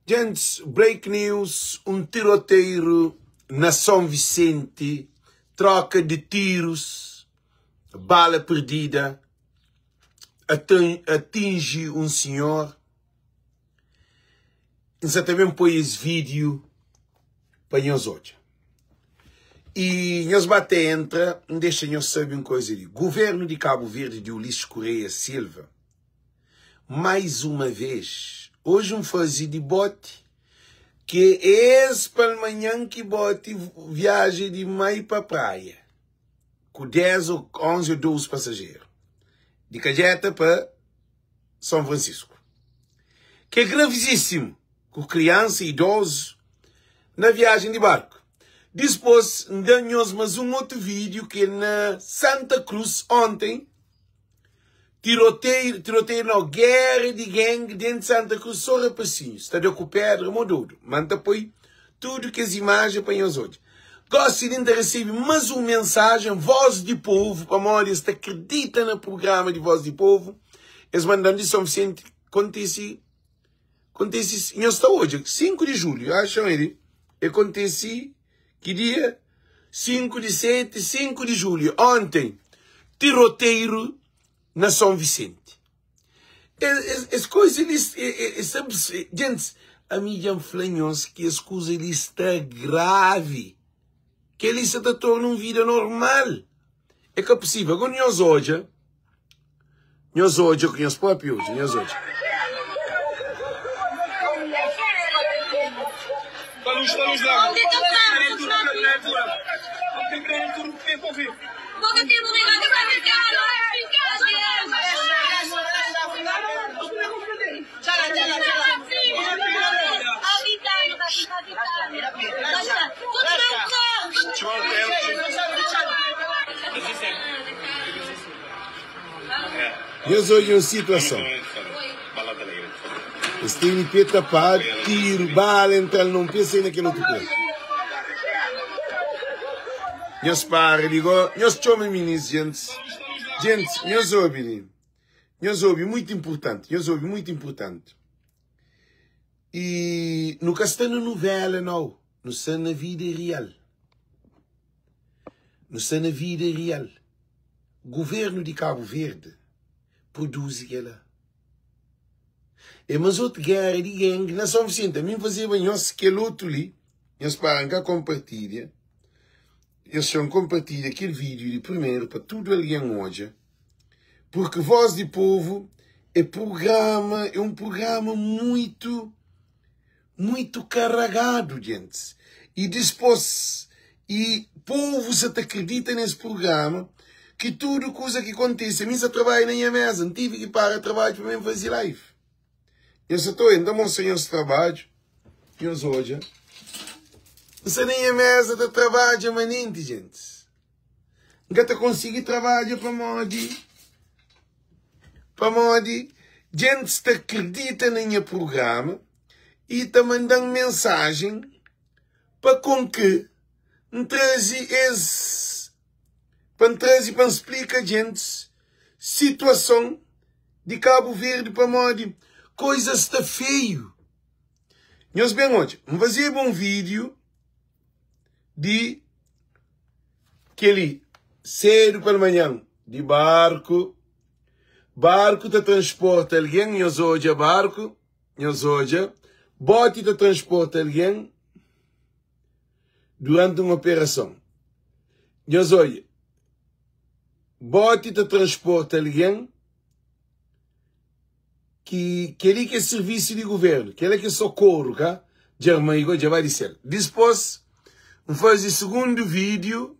Djentis, break news, un tiroteiru na Son Visenti, troka di tirus, bala perdida atinji un sinhor. N sa ta ben poi es vídiu pa nhos odja. I nhos ba ta entra, N dexa nhos sabe un koza li. Guvernu di Kabu Verdi di Ulisses Correia Silva, Mais uma vez, hoje N faze di boti Ke es palmanhan ki boti viaja di mai pa praia Ku 10 ou 11 ou 12 pasajeru Di Kadjeta pa São Francisco Ke gravíssimo ku kriansa, idozu na viajen di barku Dispôs N da nhos mas un otu vídeo ke na Santa Cruz ontem Tiroteio, tiroteio nau, guerra di gang dentro Santa Cruz, só rapacinhos, ta da ku pedra mo dodu, ma nta poi tudo kes imagem pa nhos odja. Gosi li nta recebi mas um mensagem, Voz di Povo, pamodi es ta acredita na programa di Voz di Povo, es mandan di São Vicente, kontisi, kontisi, nhos ta odja, 5 di julho, axa li, e kontisi Ki dia? 5 di 7, 5 di julhu, onten, tiroteiro na São Vicente. Es, es koisa li, es, es, gentis, ami dja N fla nhos ki es kuza li sta gravi. Kel-li sa ta torna un vida normal. É ka pusível. Agora nhos odja. Nhos odja ku nhos própi odju, nhos odja. Nhos odja un situason. Es tene pé tapadu, tiru, bala entra-l na un pé, sai na kel otu pé. Nhos para di go, nhos txoma minis, gentis. Gentis, nhos obi li. Nhos obi, muitu inpurtanti, nhos obi, muitu inpurtanti. I nu ka sta na nuvela, nau. Nu sta na vida real. Nu sta na vida real. Governo di Cabo Verde produzi kela. É mas otu guerra di gang na São Vicente. Ami n'fazeba nhos kel otu li, nhos para n'ka compartilha. Nhos txon compartilha kel vídeo di primeiro pa tudo alguém odja. Porque Voz di Povo é programa, é um programa muito muito carregado, gente. E dispôs, e povo sa ta acredita nesse programa que tudo coisa que acontece, a mim sa trabalha na minha mesa, não tive que parar trabalho para mim fazer live. Eu só estou então mostrar nhos trabalho, nhos hoje. Não na minha mesa de trabalho manente, gente. Nka ta konsigi trabadja pamodi pamodi djentis ta kridita na nha prugrama i ta manda-m mensajen pa kon ki N traze es pa N traze pa N splika djentis situason di Kabu Verdi pamodi koizas sta feiu. Nhos ben odja, N fazeba un vídiu di kel-li sédu palmanhan di barku. Barku ta transporta algen, nhos odja barku, nhos odja. Boti ta transporta algen duranti un operason. Nhos odja, boti ta transporta algen. Ki keli ki é sirvisu di guvernu, kela ki é sokoru ka djarmai go dja ba di sel. Dispos N fazi sugundu vídiu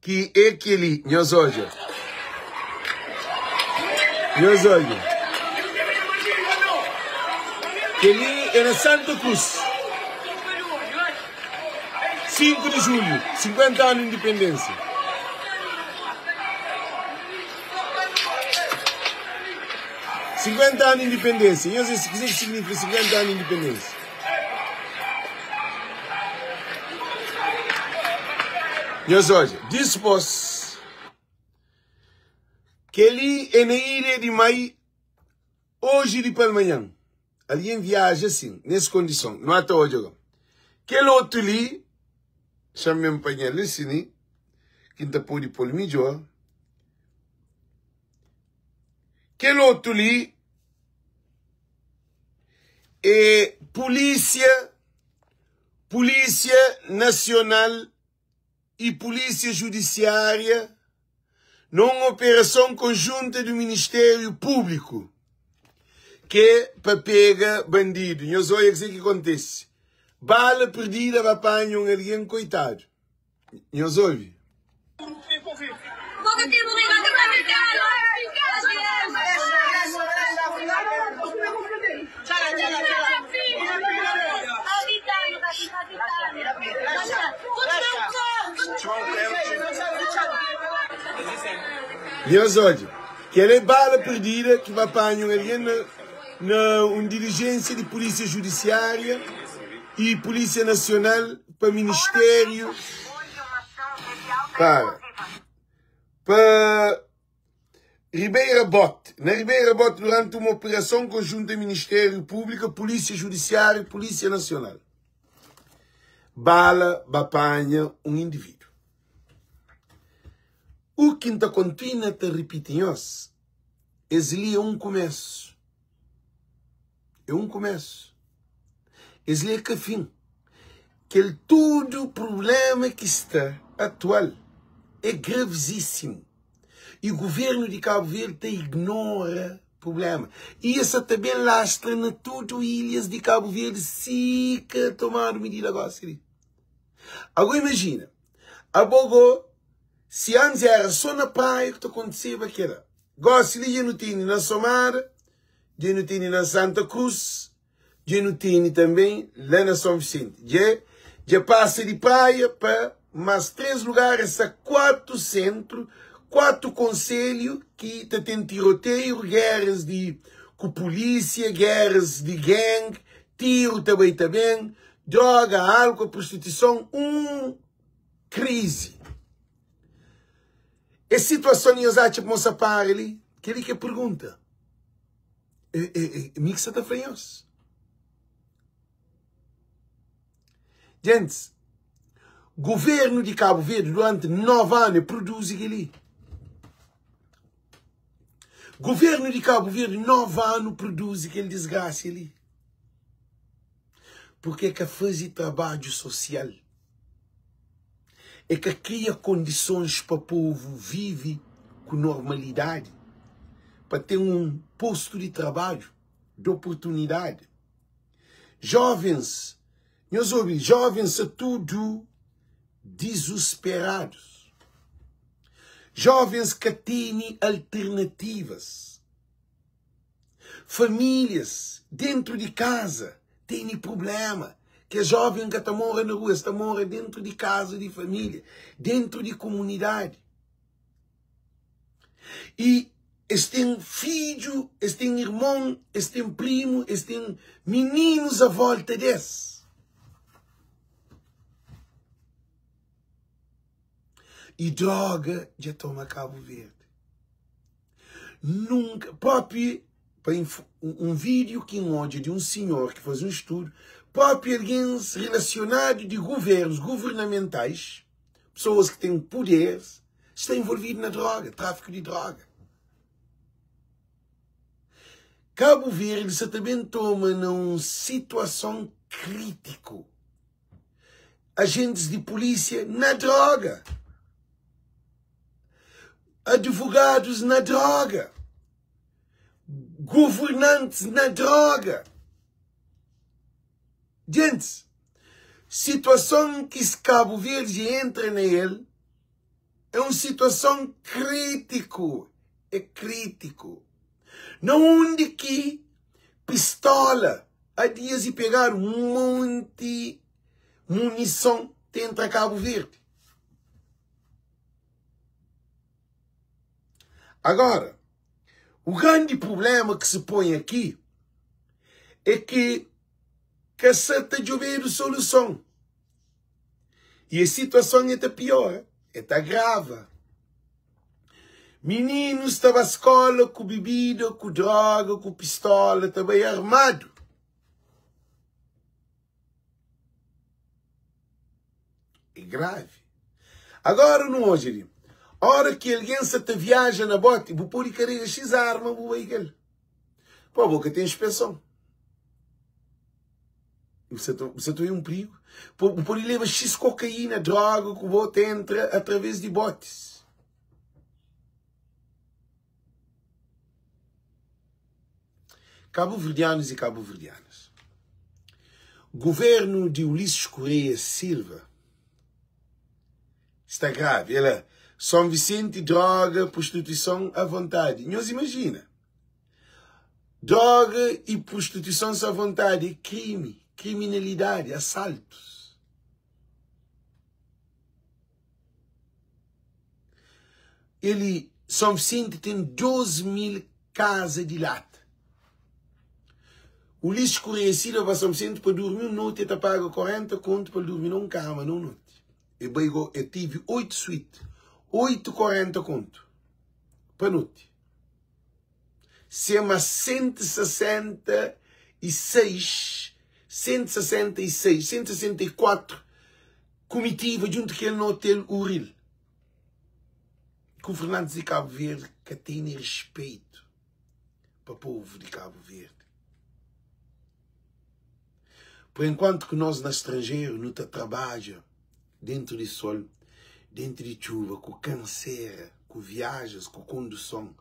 ki é keli, nhos odja. Nhos odja. Keli é na Santa Cruz. 5 di julhu, 50 anu indipendênsia. 50 anu indipendênsia. Nhos vê kuzê ki signifika 50 anu indipendênsia. Nhos odja, dispôs, kel-li é na ilha di Mai, oji di palmanhan. Algen viaja asin, nes kondison. Nu ata odja go. Kel otu li, xa-m ben panha-l li si ni, ki N ta pode pô-l midjor. Kel otu li é Pulísia, Pulísia Nasional e Polícia Judiciária num operação conjunta do Ministério Público que é pa pega bandido. Nhos oia kuzê ki kontise. Bala perdida ba panha un algen koitadu. Nhos obi. Nhos odja, kel é bala perdida ki ba panha un algen na na un dilijénsia di Pulísia Judisiária y Pulísia Nasional pa Ministériu para pa Ribeira Bote. Na Ribeira Bote, durante uma operação conjunta Ministério Público, Polícia Judiciária e Polícia Nacional. Bala ba panha um indivíduo. O que ta continua ta repite nhos, es li é um começo. É um começo. Es li é ka fim. Kel tudo problema ki sta atual é gravíssimo. E governo di Cabo Verde ta ignora problema. E es sa ta ben lastra na tudo ilhas di Cabo Verde si ka tomadu medida gosi li. Ago imagina, abo go, si antes era so na praia ki ta kontiseba kela, gosi li dja nu tene na Somada, dja nu tene na Santa Cruz, Dja nu tene tanben la na São Vicente. Dja dja pasa di Praia pa mas 3 lugar, esa 4 sentru, 4 konselhu ki ta ten tiroteiu, geras di ku pulisia, geras di gang, tiru ta bai ta ben, droga, álkol, prostituison, un krizi. Es situason nhos atxa pamo sa para li? Kel-li ki é pergunta. É, é, é, mi ki sa ta fla nhos. Gentis, governo di Cabo Verde durante 9 anu produzi kel-li. Governo di Cabo Verde 9 anu produzi kel desgracia li. Porque ka faze trabadju social. É ka kria kondisons pa povu vive ku normalidadi, pa ten un postu di trabadju, di oportunidadi. Jovens, nhos obi, jovens sta tudu dizusperadus. Jovens ka tene alternativas. Famílias dentro di kaza tene problema. Kes jovem ka ta mora na rua, es ta mora dentro di kaza di família, dentro di komunidadi. E es ten fidju, es ten irmon, es ten primu, es ten mininus a volta des. E droga dja toma Cabo Verde. Nunka, propi pa un vídeo ki N odja di un sinhor ki faze un studu, propi algens relasionadu di governus, governamentais, pesoas ki ten puderes, sta envolvidu na droga, tráfiku di droga. Kabu Verdi sa ta ben toma na un situason krítiku. Ajentis di pulísia na droga. Advogados na droga, governantes na droga. Gentis, situason ki Cabo Verde entra na el é un situason krítiku, é krítiku. Na undi ki pistola a dias e pegadu un monti munison ta entra Cabo Verde. Agora, o grande problema que se põe aqui é que ka sa ta djobedu soluson. E a situação é ta piora, é ta agrava. Meninos ta ba escola ku bebida, ku droga, ku pistola, ta bai armado. É gravi. Agora nu odja li. Ora ki algen sa ta viaja na boti, bu pode karega xis arma bu bai kel. Pô, bo ka ten inspeson. Bu sa ta, bu sa ta oi un prigu. Pô, bu pode leba xis kokaína, droga ku bo ta entra através di botis. Kabuverdianus i kabuverdianas, Guvernu di Ulisses Correia Silva sta gravi. El é São Vicente, droga, prostituison a vontadi. Nhos imajina, droga i prostituison sa vontadi é krimi, kriminalidadi, asaltus. Ele, São Vicente tem 12 mil casa de lata. Ulisses Correia Silva ba São Vicente pa durmi un noite, ele ta paga 40 conto pa durmi num cama num noite. E bai go, e tive 8 suíte, 8 40 conto pa noite. Sema 166, 166, 164 kumitiva djuntu ku el na Hotel Uril. Governantis di Kabu Verdi ka tene rispeitu pa povu di Kabu Verdi. Por enkuantu ki nos na stranjeru nu ta trabadja dentu di sol, dentu di txuba, ku kansera, ku viajas, ku konduson,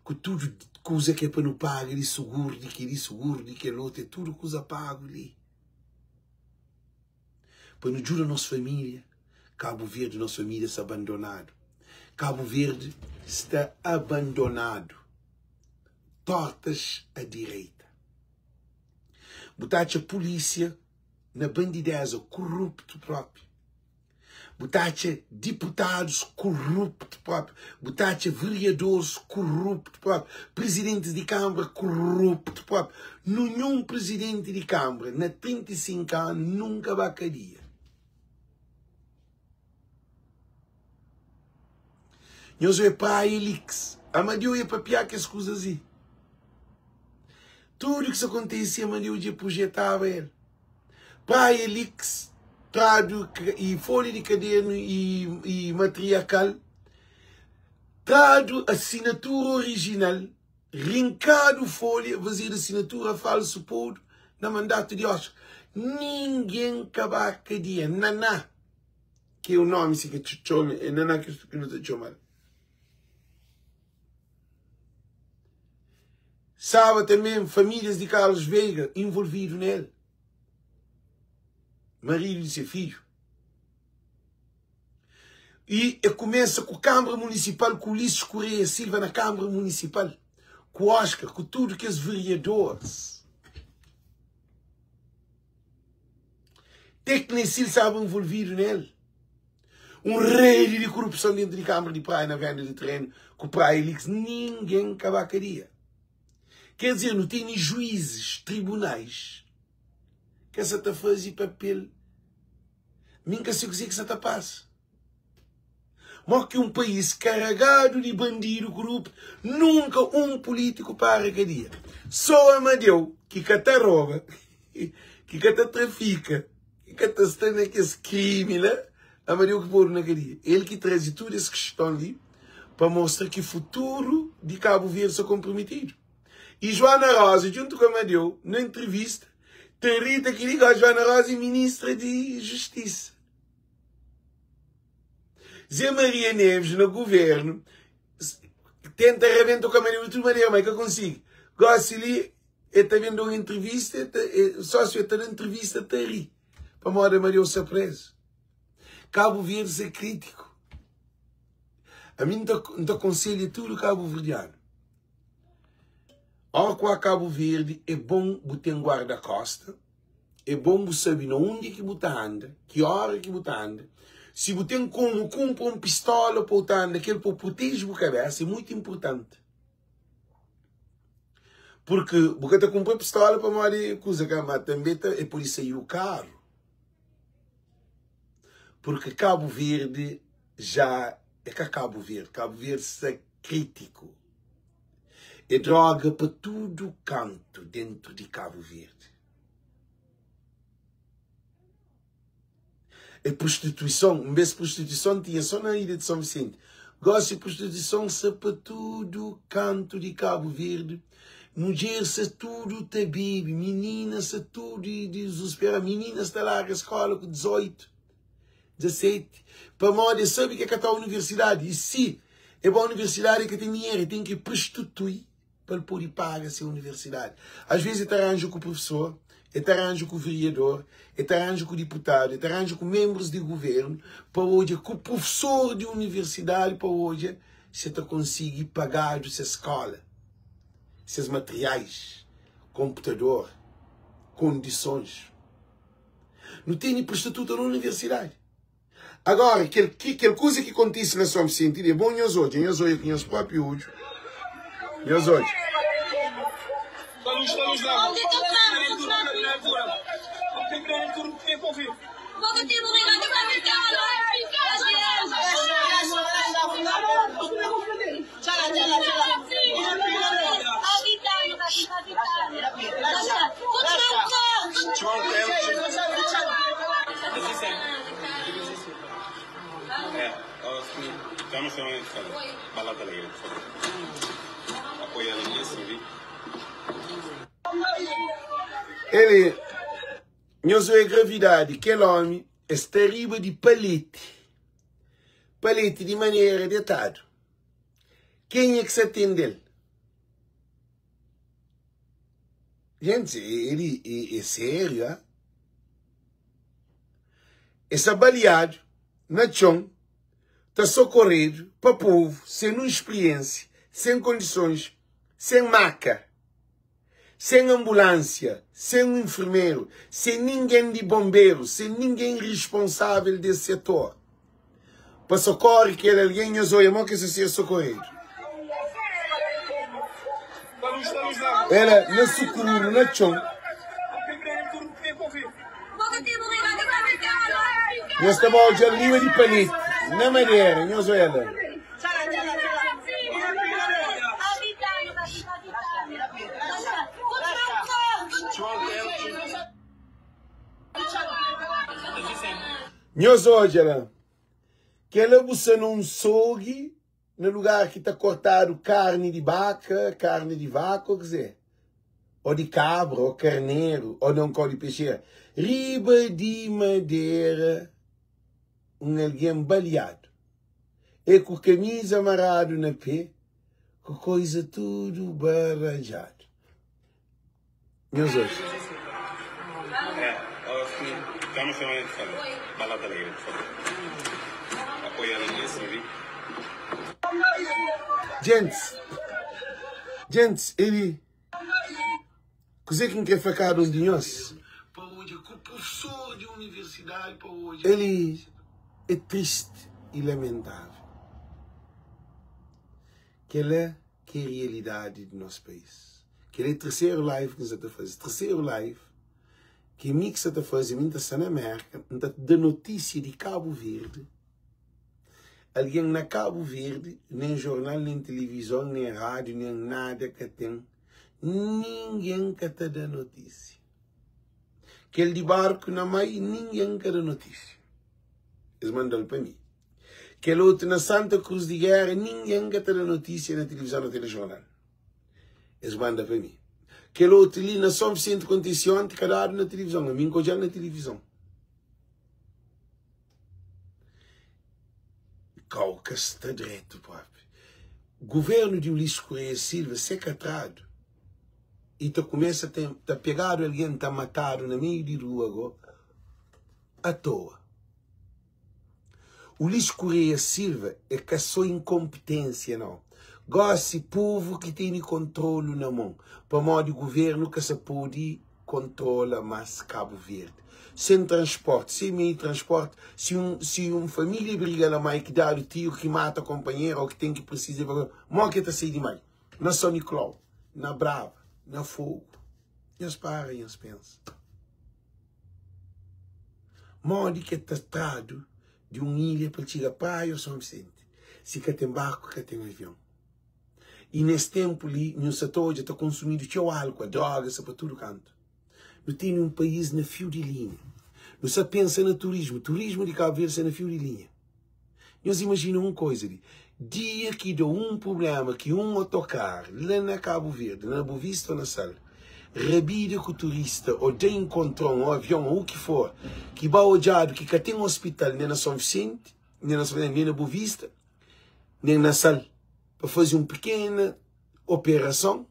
ku tudu kuza ki é pa nu paga di suguru di kel-li, suguru di kel otu, é tudu kuza pagu li. Pa nu djuda nos família, Kabu Verdi, nos família sta abandonadu. Kabu Verdi sta abandonadu. Tortas a direita. Bu ta atxa polísia na bandideza, koruptu propi. Bu ta atxa diputadus koruptu propi. Bu ta atxa veriadoris koruptu propi. Prizidentis di kanbra koruptu propi. Ninhun prizidenti di kanbra na 35 anu nunka ba kadia. Nhos oe Praia Lix. Amadeu ia papiá kes kuzas li. Tudu ki sa kontise Amadeu dja projetaba el. Praia Lix tradu i folha di kadernu i matriakal tradu asinatura orijinal, rinkadu folha, fazedu asinatura falsu podu na mandatu di Oscar. Ningen ka ba kadia. Naná, ki é o nomi si ki txoma, é Naná ki nu ta txoma-l. Staba tanbê famílias di Carlos Veiga involvidu na el, maridu di se fidju. I e kumesa ku Kâmara Munisipal, ku Ulisses Correia Silva na Kâmara Munisipal, ku Oscar, ku tudu kes vereadores. Tecnesil staba involvidu na el. Un redi di korupson dentu di Kâmara di Praia na venda di terenu ku Praia Lix, ningen ka ba kadia. Ker dizer, nu tene juizes, tribunais, ke sa ta faze papel, mi N ka se kuzê ki sa ta pasa. Mo ki un país karagadu di bandidu koruptu, nunka un pulítiku para kadia. So Amadeu ki ka ta roba, ki ka ta trafika, ki ka ta sta na kes krimi la, Amadeu ki podu na kadia. El ki traze tudu es kiston li pa mostra ki futuru di Kabu Verdi sta konprometidu. I Joana Rosa, djuntu ku Amadeu, na entrevista, ta rita ki li, Joana Rosa é ministra di Justisa. Zé Maria Neves na governo tenta rebenta o Camarino de tudo maneira, mas ka consigue. Gosi li, ele ta vendo uma entrevista, ta, e, sócio ele ta da entrevista, ta ri. Pamodi Amadeu sta preso. Cabo Verde é crítico. A mim n ta aconselha tudo cabo verdiano. Ó ku a Cabo Verde é bom bu tem guarda-costa. É bon bu sabe na undi ki bu ta anda, ki óra ki bu ta anda. Si bu ten komu kunpra un pistóla pa bu ta anda ku el pa bu proteje bu kabésa é mutu inportanti. Purki bu ka ta kunpra pistóla pamodi kuza ka, ma tanbê ta el pode sai-u karu. Purki Kabu Verdi já é ka Kabu Verdi, Kabu Verdi sta krítiku. É droga pa tudu kantu dentu di Kabu Verdi. É prostituison. Un bês prostituison tinha só na ilha de São Vicente. Gósi prostituison sta pa tudu kantu di Kabu Verdi. Mudjer sta tudu ta bebe, minina sta tudu dizusperadu. Minina sta larga skóla ku 18, 17, pamodi es sabe ki e ka ta universidadi. I si e ba universidadi e ka ten dinheru, e ten ki prostitui. pa el pode paga se universidadi. Às vezes el ta ranja ku profesor, el ta ranja ku vereador, el ta ranja ku diputadu, el ta ranja ku menbrus di guvernu pa odja ku profesor di universidadi pa odja si el ta konsigi pagadu ses skola, ses materiais, konputador, kondisons. Nu tene prostituta na universidadi. Agora, kel, ki, kel kuza ki kontise na São Vicente li, é bom nhos odja, nhos odja ku nhos própi odju, nhos odja. Ele, nhos oe gravidadi, kel omi es sta riba di paleti, paleti di manera detadu. Kenha ki sa atende-l? Gente, ele é, é sério, ah? É sta baleadu na txon, ta sokoredu pa povu, sen nun spriensia, sen kondisons, sen maka, sen anbulansia, sen un infermeru, sen ningen di bonberu, sen ningen risponsavel des setor pa sokore kel algen. Nhos oia mo ki sa ser sokoredu. Ela na sukuru, na txon. Nhos ta ba odja-l riba di paleti, na madera. Nhos oia la. Nhos odja la. Kel-la bu sta na un sogi na lugar ki ta kortadu karni di baka, karni di vaka ô kuzê, ô di kabra, ô karneru, ô non kau di pexera. Riba di madera un algen baliadu, e ku kamiza maradu na pé, ku koiza tudu baradjadu. Nhos oji. Djentis, djentis, eli, kuzê ki N krê fla kada un di nhos? Eli é tristi i lamentável. Kel-la ki é realidadi di nos país. Kel-li é terseru live ki N sa ta faze. Terseru live ki mi ki sa ta faze, mi N ta sta na Mérka, N ta da notísia di Kabu Verdi. Algen na Kabu Verdi, nen jornal, nen tilivizon, nen rádiu, nen nada ka ten, ningen ka ta da notísia. Kel di barku na mai, ningen ka da notísia. Es manda-l pa mi. Kel otu na Santa Cruz di Guerra, ningen ka ta da notísia na tilivizon, na telejornal. Es manda pa mi. Kel otu li na São Vicente kontise onti, ka dadu na tilivizon, ami N ka odja-l na tilivizon. Kau ka sta dretu propi. Guvernu di Ulisses Correia Silva se ka tradu i ta kumesa ten, ta pegadu algen, ta matadu na meiu di rua go, atoa. Ulisses Correia Silva é ka só inkonpetênsia nau. Gósi povu ki tene kontrolu na mon, pamodi guvernu ka sa pode kontrola más Kabu Verdi. Sen transporti, sen meiu di transporti, si un si un família briga na mai ki dadu tiru ki mata konpanheru ô ki ten ki prisiza evakuason, mó ki el ta sai di mai? Na São Nicolau, na Brava, na Fogo. Nhos para nhos pensa. Modi ki el ta tradu di un ilha pa el txiga Praia ô São Vicente si ka ten barku, ka ten avion? I nes ténpu li, nu sa ta odja ta konsumidu txeu álkua, dróga sa pa tudu kantu. Nu tene un país na fiu di linha. Nu sta pensa na turismu. Turismu di Kabu Verdi sta na fiu di linha. Nhos imajina un koiza li, dia ki da un prubléma ki un otokar la na Kabu Verdi, na Bovista ô na Sal, rabida ku turista ô da inkontron ô avion ô u ki for, ki ba odjadu ki ka ten ospital nen na Son Visenti, nen na Son Visenti, nen na Bovista, nen na Sal, pa faze un pikena operason,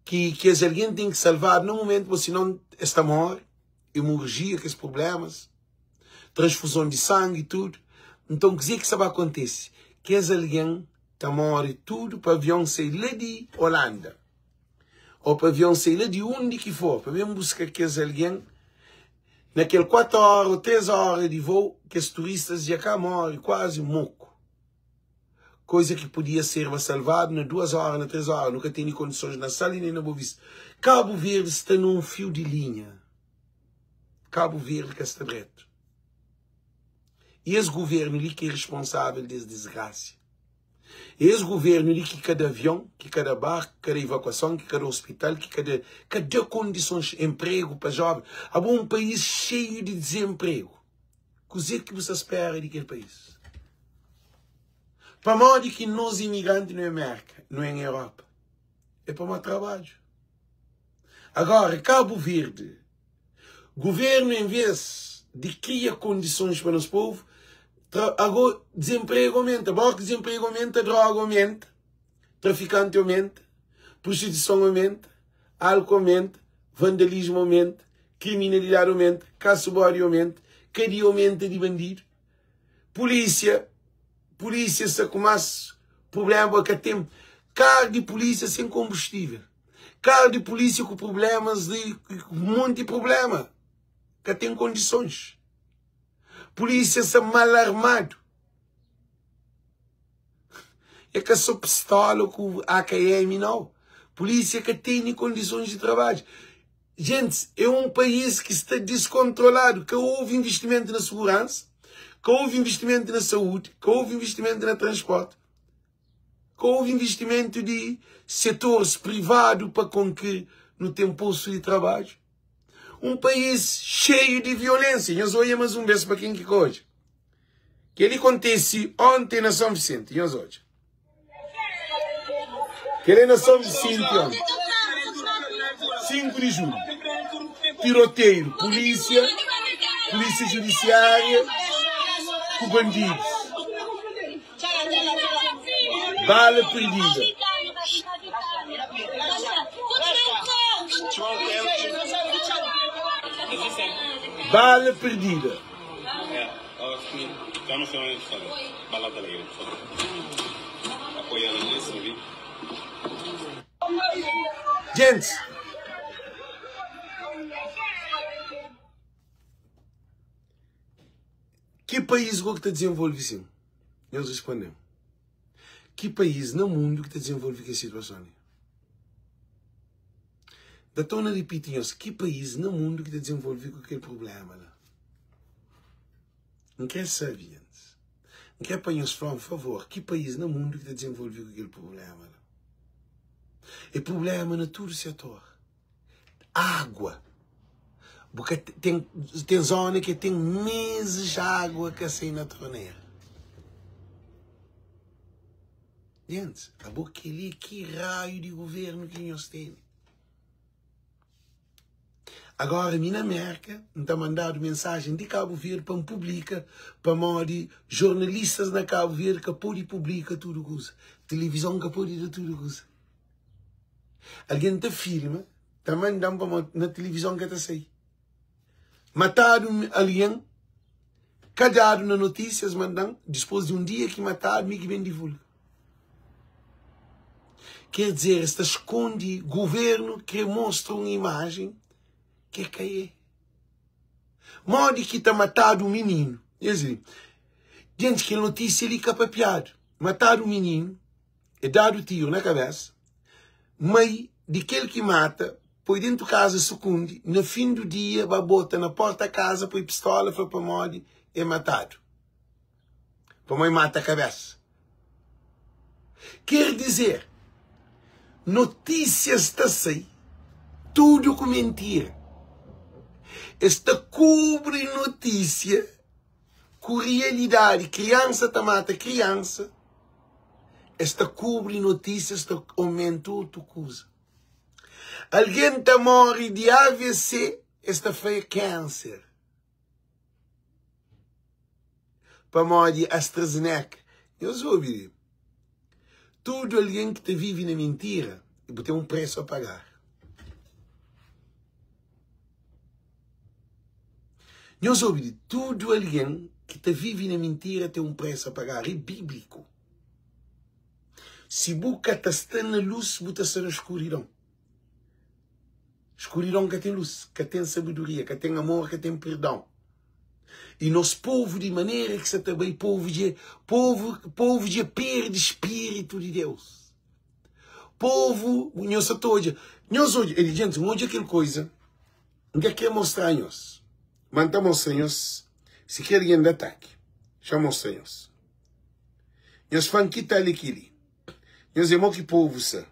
ki kes algen ten ki salvadu na mumentu, pa sinon es ta móre, emorgia, kes prublémas. transfuzon di sangi i tudu. Nton, kuzê ki sta ba kontise? Kes algen ta móre tudu pa avion sai la di Olanda ô pa avion sai la di undi ki for pa ben buska kes algen. Na kel 4 óra ô 3 óra di vôu, kes turistas dja ka móre kuazi moku. Koiza ki podia serba salvadu na 2 óra, na 3 óra. Nu ka tene kondisons na Sal i nen na Bovista. Kabu Verdi sta na un fiu di linha. Kabu Verdi ka sta dretu. E es guvernu li ki é responsável des disgrasia. É es guvernu li ki ka da avion, ki ka da barku, ki ka da evakuason, ki ka da ospital, ki ka da ka da kondisons, empregu pa joven. Abo un país xeiu di dezenpregu. Kuze ki bu sta spera di kel país? Pamodi ki nos imigranti nu é Merka, nu é Europa? É pamodi trabadju. Agora, Kabu Verdi, governu en vez di kria kondisons pa nos povu, ago dezenpregu aumenta, bó ki dezenpregu aumenta, droga aumenta, trafikanti aumenta, prostituison aumenta, álkuol aumenta, vandalismu aumenta, kriminalidadi aumenta, kasu bodi aumenta, kadia aumenta di bandidu, polísia, polísia sta ku más prublema, ka ten karu di polísia sen konbustível. Karu di pulísia ku prublémas di monti prubléma. Ka ten kondisons. Pulísia sta mal armadu. É ka só pistola ku AKM, nau. Pulísia ka tene kondisons di trabadju. Gentis, é un país ki sta diskontroladu. Ka houve investimentu na seguransa, ka houve investimentu na saúdi, ka houve investimentu na transporti. Ka houve investimentu di setores privadu pa kon ki nu ten postu di trabadju. Un país xeiu di violensia. Nhos odja mas un bes pa ken ki ka odja. Kel-li kontise onte na Son Visenti. Nhos odja. Kel-li na Son Visenti onte. 5 di julhu. Tiroteiu, pulísia, pulísia judisiária ku bandidus. Bala perdida. Bala perdida. Djentis. Ki país go ki ta dizenvolve sin? Nhos responde-m. Ki país na mundu ki ta dizenvolve kes situason li? Da torna ripiti nhos, ki país na mundu ki ta dizenvolve ku kel prublema la? N kre sabe, gentis. N kre pa nhos fla-m, favor, ki país na mundu ki ta dizenvolve ku kel prublema la? É prublema na tudu setor. Água. Bu ka ten, ten zona ki ten meses água ka sai na torneira. Gente, abo keli ki raio di governo ki nhos tene? Agora mi na Merka N ta mandadu mensagem di Cabo Verde pa N publika pamodi jornalistas na Cabo Verde ka podi publika tudu kuza, televizon ka podi da tudu kuza. Algen ta filma, ta manda-m pamodi na tilivizon ka ta sai. Matadu algen, ka dadu na notísias, manda-m dispôs di un dia ki matadu, mi ki ben divulga. Ker dizer, es ta skonde, guvernu kre mostra un imajen ke ka é. Modi ki ta matadu un mininu? Nhas li, gentis, kel notísia li ka papiadu. Matadu un mininu. E dadu tiru na kabesa, mai di kel ki mata poi dentu kaza sukundi, na fin du dia ba bota na porta kaza poi pistola fla pamodi e matadu, pamodi mata kabesa. Ker dizer, notisias ta sai tudu ku mentira. Es ta kubri notísia ku rialidadi. Kriansa ta mata kriansa. Es ta kubri notísia, es ta omenta otu kuza. Algen ta móre di AVC, es ta fla é kánser. Pamodi AstraZeneca. Nhos obi li. Tudu algen ki ta vive na mintira, bu ten un presu a pagar. Nhos obi li. Tudu algen ki ta vive na mintira ten un presu a pagar. É bíbliku. Si bu ka ta sta na lus, bu ta sta na skuridon. Skuridon ka ten lus, ka ten sabedoria, ka ten amor, ka ten perdon. E nos povu di manera ki sa ta bai, povu dje, povu, povu dje perde spiritu di Deus. Povu, nhos sa ta odja, nhos odja, e gente, n odja kel koisa, n ka kre mostra nhos, ma n ta mostra nhos, si kre algen da ataki, xa mostra nhos. Nhos fla-m ki tal e kili. Nhos é mo ki povu sa.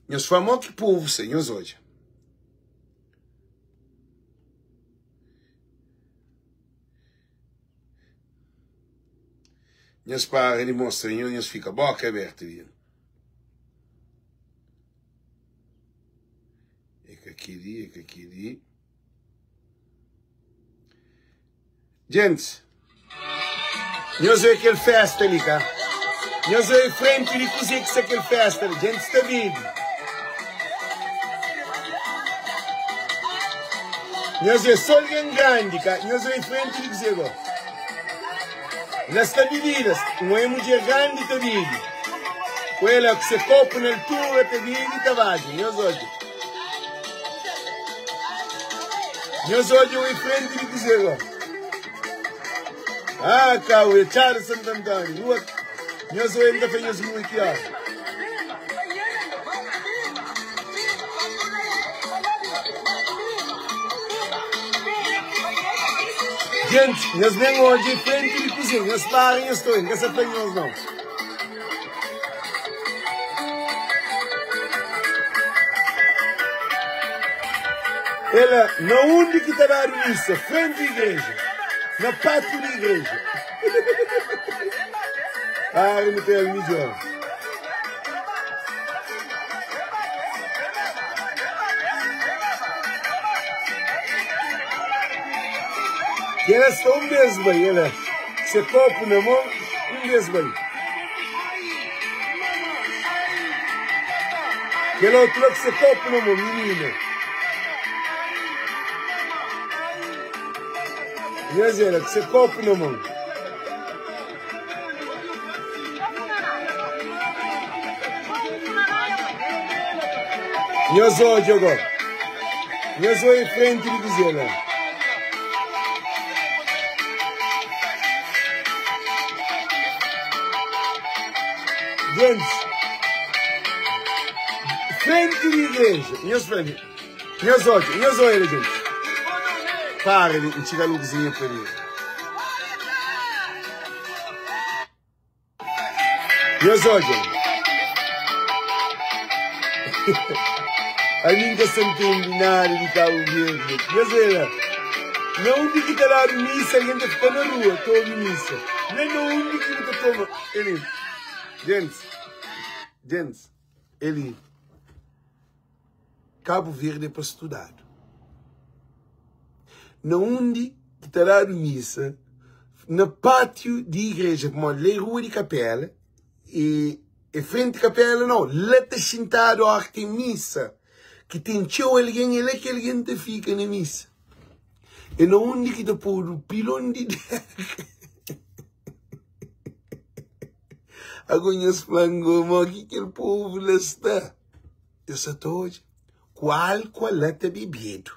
Nhos fla mo ki povu sa, nhos odja. Nhos para di mostra nhos, nhos fika boka abertu di. É ka kili, é ka kili. Gentis, nhos oe kel festa li, ka? Nhos oe frenti di kuzê ki sta kel festa li. Gentis ta bebe. Nhos oe sô algen grandi, ka? Nhos oe frenti di kuzê go? La sta bibidas. Un oe mudjer grandi ta bebe. Ku el la ku se kopu na altura ta bebe i ta badja. Nhos odja. Nhos odja oi frenti di kuzê go? Ah, kau é txada Santo Antônio. Rua. Nhos oi, nta fla nhos rua ki ora. Gente, nhos ben odja frenti di kuzê? Nhos para, nhos ta oi. Nka sa fla nhos não. Ela, na undi ki ta dadu misa? Frenti igreja. Na pátiu di igreja. Ah, nu tem el midjor. E ela sta un bes bai, ela se kopu na mon, un bes bai. Kel otu la ku se kopu na mon, minina. Nhas ela ku se kopu na mon. Nhos odja go. Nhos oi frenti di kuzê la. Gentis, frenti di igreja, nhos fla mi, nhos odja, nhos oia la gentis. Para di N txiga luguzinha pa mi. Nhos odja. Ami N ka sa ntende nada di Kabu Verdi. Nhos oia la. Na undi ki ta dadu misa, algen ta fika na rua ta obi misa. Nen na undi ki bu ta toma. Eli, gentis, gentis, eli, Kabu Verdi é pa studadu. Na undi ki ta dadu misa, na pátiu di igreja, pamodi la é rua di kapela, e é frenti kapela nau, la ta xintadu óra ki ten misa, ki ten txeu algen, é la ki algen ta fika na misa. É na undi ki ta podu pilon di dega. Ago nhos fla-m go, mo ki kel povu la sta? Eu sa ta odja ku álkua la ta bebedu,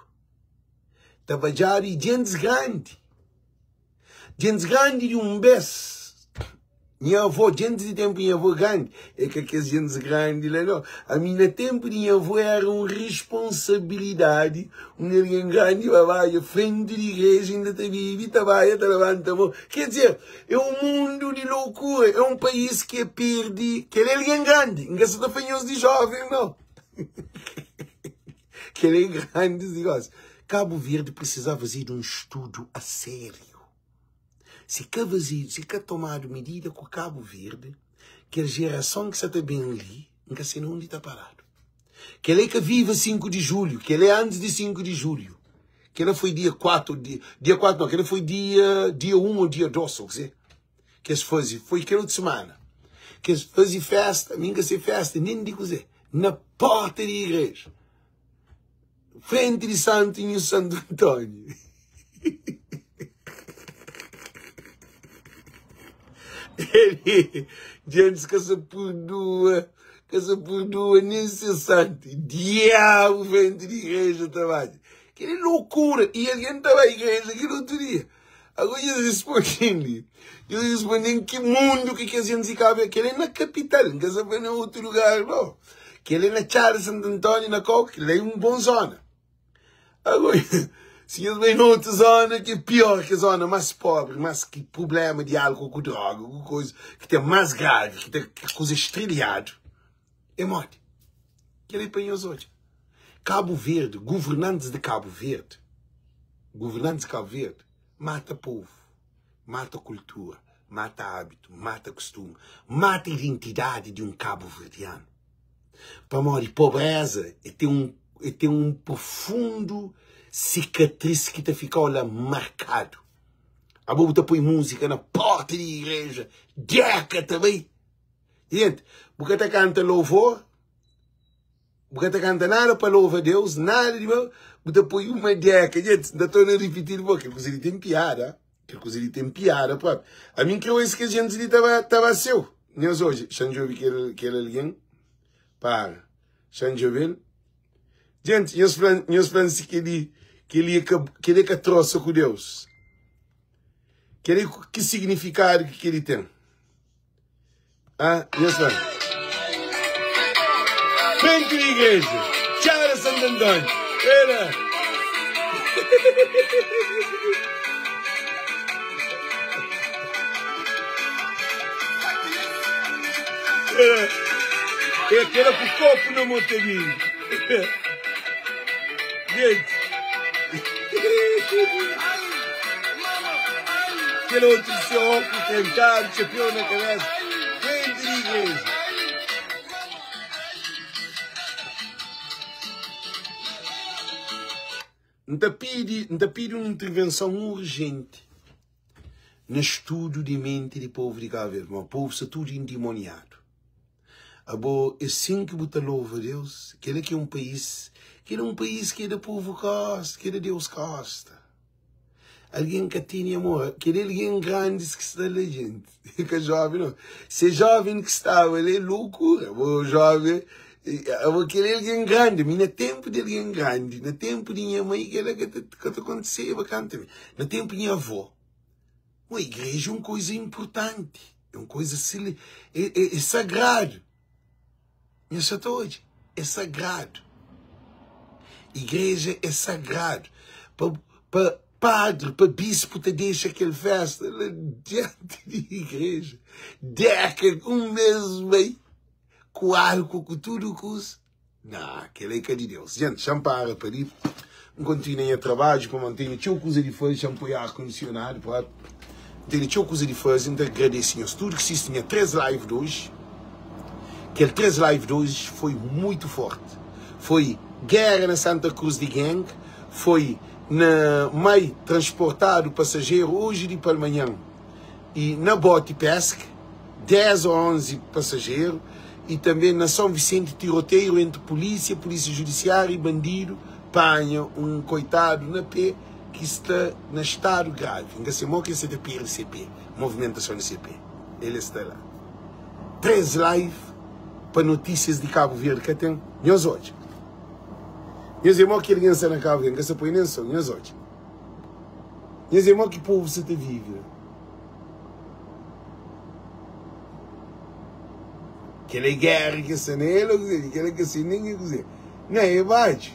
ta badjadu i djentis grandi, djentis grandi di un bes. Nha avó, djentis di tenpu nha avó grandi, é ka kes djentis grandi la no. Ami na tenpu di nha avó era un responsabilidadi, un algen grandi ba badja frenti di igreja inda ta bebe, ta badja, ta labanta mon. Ker dizer, É un mundu di lokura, é un país ki é perdi kel algen grandi. N ka sa ta fla nhos di jóven, nau. Kel é grandis negósiu. Kabu Verdi precisava fazedu un studu a sériu. Si ka fazedu, si ka tomadu midida ku Kabu Verdi, kel jerason ki sa ta ben li, N ka se na undi ta paradu. Kel é ka viva 5 di julhu, kel é antis di 5 di julhu. Kel foi dia 4, dia, dia 4 não, kel foi dia, dia 1 ou dia 2, ou kze, que es faze, foi kel outra semana. Que es faze festa, mi N ka se festa nem di kuze, na porta di igreja. Frente di Santo Nhu Santo António. Ele, diantes ka sa purdua, ka sa purdua nem se santo. Diabo frente di igreja ta bate. Aquele loucura. E alguém tava à igreja aquele outro dia. Agora eles respondem Eles respondem que mundo que que a gente ficava. Aquele é na capital, não quer saber em outro lugar, não. Aquele é na Tchada Santo Antônio, na Coque, lá é uma boa zona. Agora, se eles vêm noutra zona que é pior que a zona mais pobre, mais que problema de álcool com droga, com coisa, que tem mais grave, que tem coisa estrelhado, é morte. Que ele põe os olhos. Cabo Verde, governantes de Cabo Verde, governantes de Cabo Verde, mata povo, mata cultura, mata hábito, mata costume, mata identidade de um cabo-verdiano. Pamodi pobreza e tem um, e tem um profundo cicatriz que ta fica lá marcado. Abo bu ta põe música na porta de igreja, deca também. Gente, bu ka ta canta louvor, Bu ka ta kanta nada pa louva Deus, nada di mau, bu ta poi uma deka. Gente, N ta torna ripiti di bo, kel kuza li ten piada, kel kuza li ten piada propi. Ami N kre ois kes gentis li ta ba, ta ba seu. Nhos odja, xa N djobe kel, kel algen, para, xa N djobe-l. Gente, nhos fla-m, nhos fla-m si kel-li, kel-li é ka, kel-li é ka trosa ku Deus. Kel-li, ki signifikadu ki kel-li ten? Ah, nhos fla. Frenti di igreja, Txada Santo António. Era. Era. É aquela com o copo na mão também. Gente. Aquele outro seu óculos trancado, chapéu na cabeça. Frente de igreja. N ta pidi, N ta pidi un intervenson urjenti na studu di menti di povu di Cabo Verde. Ma povu sta tudu indimoniadu. Abo é sin ki bu ta louva Deus? Kel-la ki é un país, kel-la é un país ki é da povu kosta, ki é da Deus kosta. Algen ka tene amor. Kel algen grandis ki sta la, gente. É ka jovem não. Se é jovem ki staba la, é loucura. Bo jovem, abo kel algen grandi. Mi na tempo di algen grandi, na tempo di nha mãe, kel-la ka ta, ka ta kontiseba kantu mi. Na tempo di nha avó. Bo, igreja é un koisa importanti, é un koisa é, é, é sagradu. Nhos sa ta odja? É sagradu. Igreja é sagradu. Pa, pa padre, pa bispo ta dexa kel festa la dianti di igreja. Deka un mes bai ku álcool, ku tudu kusa. Nah, kel-la é ka di Deus. Gente, xa-m para pa li. N kontinua nha trabadju pamodi N tene txeu kuza di faze. Xa-m poi ar kondisionadu propi. N tene txeu kuza di faze. N ta agradese nhos tudu ki sisti nha 3 live di oji. Kel 3 live di oji foi muitu forti. Foi géra na Santa Cruz di gang, foi na mai transportadu pasajeru oji di palmanhan. i na boti peska, 10 ô 11 pasajeru, i tanbe na São Vicente tiroteiro entri pulísia, pulísia judisiária i bandidu panha un koitadu na pé ki sta na stadu gravi. N ka se mo ki el sa ta perde se pé, movimentason di se pé. El sta la. 3 live pa notísias di Cabo Verde ka ten. Nhos odja. Nhos é mo ki algen sta na Cabo Verde. N ka sa poi nen son. Nhos odja. Nhas é mo ki povu sa ta vive la. Kel é géra ki sta na el ô kuzê? Kel é ka sei nen ki kuzê. Não, é badju.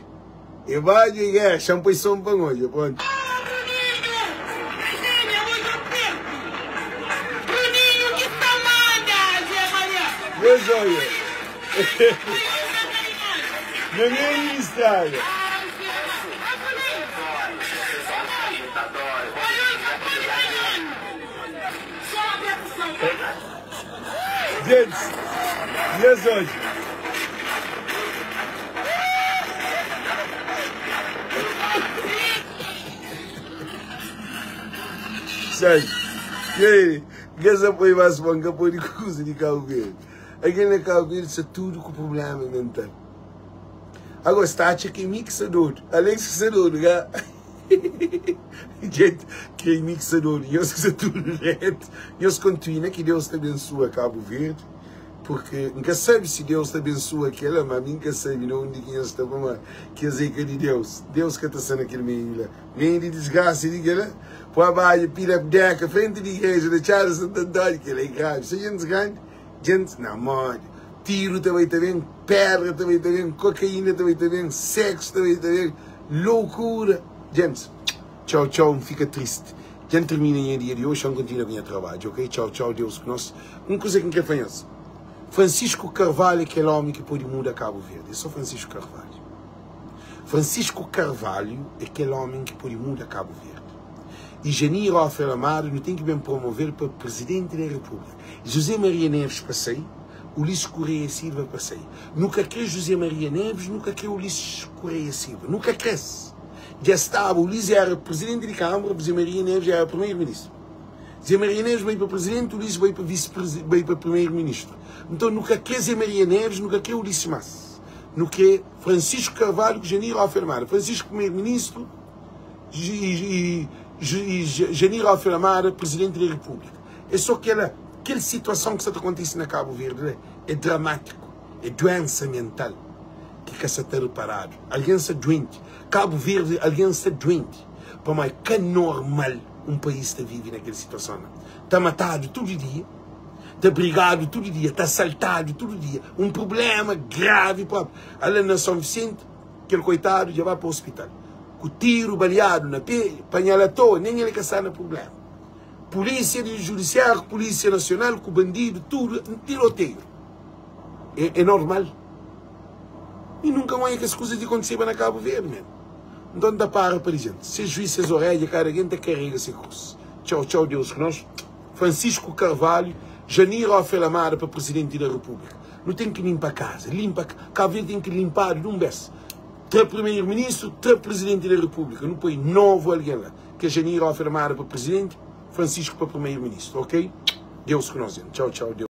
É badju, é géra. Xa-m poi son pa N odja. Prontu. Bruninho, Bruninho, hoje eu perco. Bruninho que está manda, Zé Maria. Nhas odja. Na meiu di strada. Gentis, nhos odja. Sai, e aí, ka poi mais pão, ka pode kuza di Cabo Verde. Aqui na Cabo Verde está tudo com problema mental. Agora, está acha que é mim que está doido. Alex que está doido, ga. Gente, que é mim que está doido. Nhos que está tudo reto. Nhos continua, que Deus te abençoe Cabo Verde. Porque nunca sabe se Deus te abençoa aquela, mas nunca sabe de onde que está para que é de Deus. Deus que está sendo aquele meio lá. Meio de desgraça, de que lá. Pô, abaixo, pila, deca, frente de igreja, da Tchada Santo Antônio, que ele é grave. Se gente grande, gente, não, mole. Tiro também está bem, pedra também está bem, cocaína também está bem, sexo também está bem, loucura. Gente, tchau, tchau, fica triste. Já termina o dia de hoje, já continua o meu trabalho, ok? Tchau, tchau, Deus conosco. Uma coisa que não quer fazer. Francisco Carvalho é aquele homem que pode mudar Cabo Verde. É só Francisco Carvalho. Francisco Carvalho é aquele homem que pode mudar Cabo Verde. E Janir Rafael Amado não tem que bem promover para presidente da República. José Maria Neves passei, Ulisses Correia Silva passei. Nunca quis José Maria Neves, nunca quis Ulisses Correia Silva. Nunca cresce. Já estava, Ulisses era presidente de Câmara, José Maria Neves era primeiro-ministro. José Maria Neves veio para presidente, Ulisses veio para vice-presidente, veio para primeiro-ministro. Então nunca quis José Maria Neves, nunca quis Ulisses Mas. Nunca quis Francisco Carvalho, Janir Rafael Amado. Francisco primeiro-ministro e Janir Rafael Amado, presidente da República. É só aquela situação que está acontecendo na Cabo Verde, né? É dramático, é doença mental que está reparado. Alguém está doente. Cabo Verde, alguém está doente. Para mais que normal um país está vive naquela situação. Está matado todo dia, está brigado todo dia, está assaltado todo dia. Um problema grave próprio. Ali na São Vicente, aquele coitado já vai para o hospital. Com tiro baleado na pele, panhal à toa, nem ele que está no problema. Polícia de judiciário, polícia nacional, com bandido, tudo, um tiroteio. É normal. E nunca mais que as coisas aconteceram na Cabo Verde, mano. Então dá para gente. Se juiz, se orelha, cara, alguém te carrega esse cruz. Tchau, tchau, Deus que nós. Francisco Carvalho, Janir Rafael Amado para presidente da República. Não tem que limpar a casa. Limpa, Cabo Verde tem que limpar de um vez. Tra primeiro-ministro, tra presidente da República. Não põe novo alguém lá. Que é Janir Rafael Amado para presidente, Francisco para primeiro-ministro, ok? Deus que nós. Tchau, tchau, Deus.